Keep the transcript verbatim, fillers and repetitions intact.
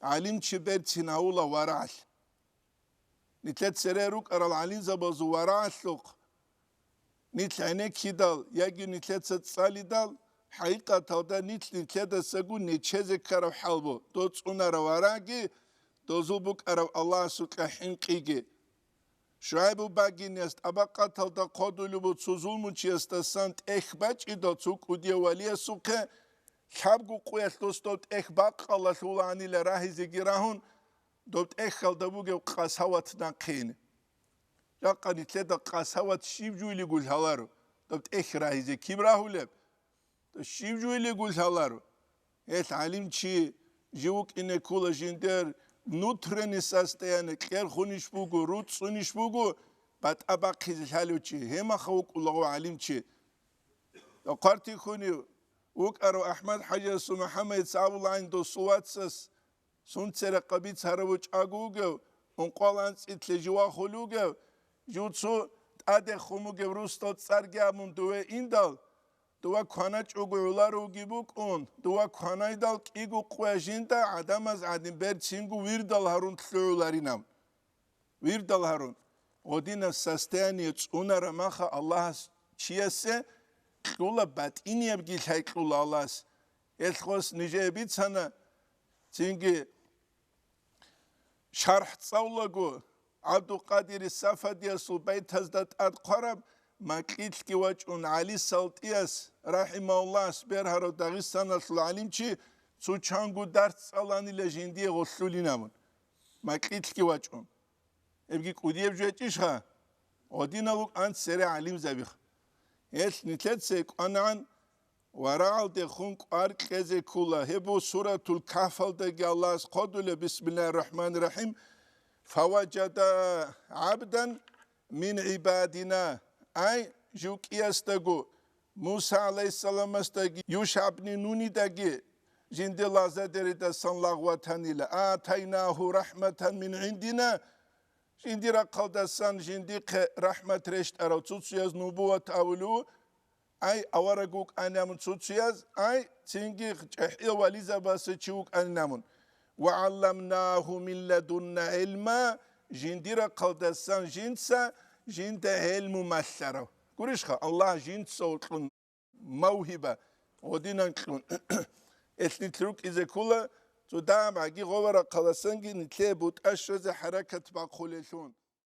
гӀалимчи берцин гьавула варагӀалъ. Нилъер цере рукӀарал гӀалимзабазул варагӀалъухъ нилъ гӀенеккидал яги нилъеца цӀалидал, хӀакъикъаталда нилъ нилъедасагун нечезе ккараб хӀал бу, дов цӀунарав варагӀги, дозул букӀараб Аллагьасукьа хӀинкъиги. ШугӀайбу багинияс тӀабакъаталда хъодулеб буго цо зулмучиясдасан тӀехь бачӀидал цо кӀудияв валиясухъе, лъабго къуялъ дос дов тӀехь бакъалалъула гьанила рагьизеги рагьун, доб тӀехьалда бугев къасават нахъене. Жакъа нилъеда къасават щиб жуйли гулъаларо, доб тӀехь рагьизе киб рагьулеб? Щиб жуйли гулъаларо? Гьел гӀалимчи жив вукӀине ккула жиндер внутренний состояние, кьерхунищ буго, руцӀцӀунищ буго, батӀа бахъизе лъалев чи, гьемаха вукӀулаго гӀалимчи. Хъвартихьунив вукӀарав АхӀмад-хӀажиясул МухӀаммадица абулаан досул вацас, сунцерахъа бицарав вучӀаго вугев, ункъвал анцӀила жив вахулев вугев, жив цо тӀадехун вугев русдал цӀарги абун дуве индал, дова кваначӀого гӀоларовги букӀун, дова кванайдал кӀиго къуя жинда гӀадамаз гӀадин берцинго вирдал гьарун лъугӀуларинав. Вирдал гьарун. Гъодинаб состояние цӀунараб маха Аллагьас чиясе кьула, батӀиниябги лъай кьула Аллагьас. Гьелъ хос нижее бицана, цинги шархӀ цӀалулаго, ГӀабдулкъадир Сафадиясул байтазда тӀад хъвараб, макьилъги вачӀун ГӀали СалтӀияс, рахӀимагьуллагь, бергьарав Дагъистаналъул гӀалимчи, цо чанго дарс цӀаланила жиндие гъолъулин абун, макьилъги вачӀун. Гьебги кӀудияб жо гьечӀищха? Гъодинал вукӀан цере гӀалимзабиха. Гьелъ нилъеца кӀванагӀан варагӀалдехун кӀвар кьезе ккула. Гьеб буго Суратул Кагьфалдаги Аллагьас хъодулеб: «Бисмиллагьир рахӀманир рахӀим. Фаважада гӀабдан мин гӀибадина». Ай, жив кӀиясдаго, Муса гӀалайгьиссаламасдаги, ЮшагӀ ибни Нунидаги жинде лагъзадеридасан лагъ ватанила. «Атайнагьу рахӀматан мин гӀиндина». Жиндир рахъалдасан жиндихъе рахӀмат рещтӀарав цуцуяз нубуват авулев, ай, авараг вукӀанин абун цуцуяз, ай, цинги чӀехӀиял вализабаса чи вукӀанин абун. «Ва гӀалламнагьу мин ладунна гӀилма», жиндир рахъалдасан жинца жинда гӀелму малъарав. Гурищха, Аллагь жинца вокьун мавгьиба гъодинан кьун. Гьелъ нилъ рукӀизе ккула, цо дагьаб гӀаги гъова рахъаласанги нилъее бутӀа щвезе хӀаракат бахъулелъун.